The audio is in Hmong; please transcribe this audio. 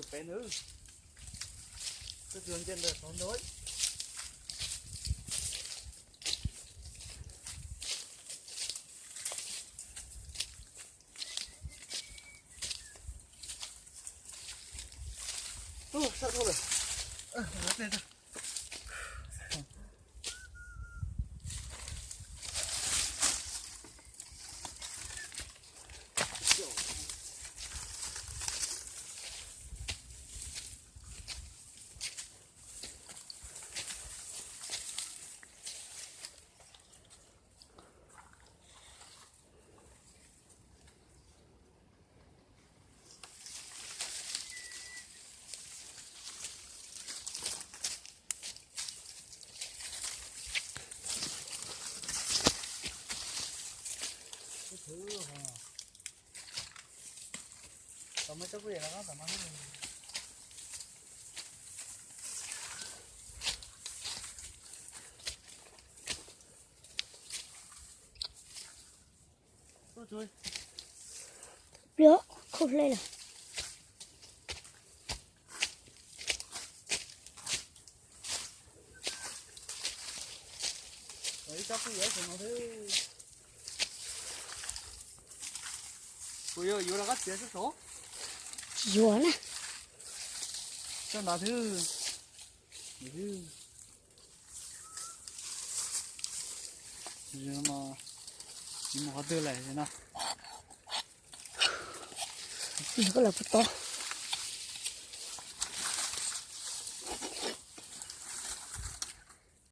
Peb nws, tuaj tsuag nce ntawm qhov ntawd. Sab dhau lawm. Pliag, khaub hlab lawm. Kuv yuav, yuav rov qab txiav sab saud. Tsis yuav na. Sab nrad xwb. Tsis mus qhov twg lawm no. Koj los puas tau?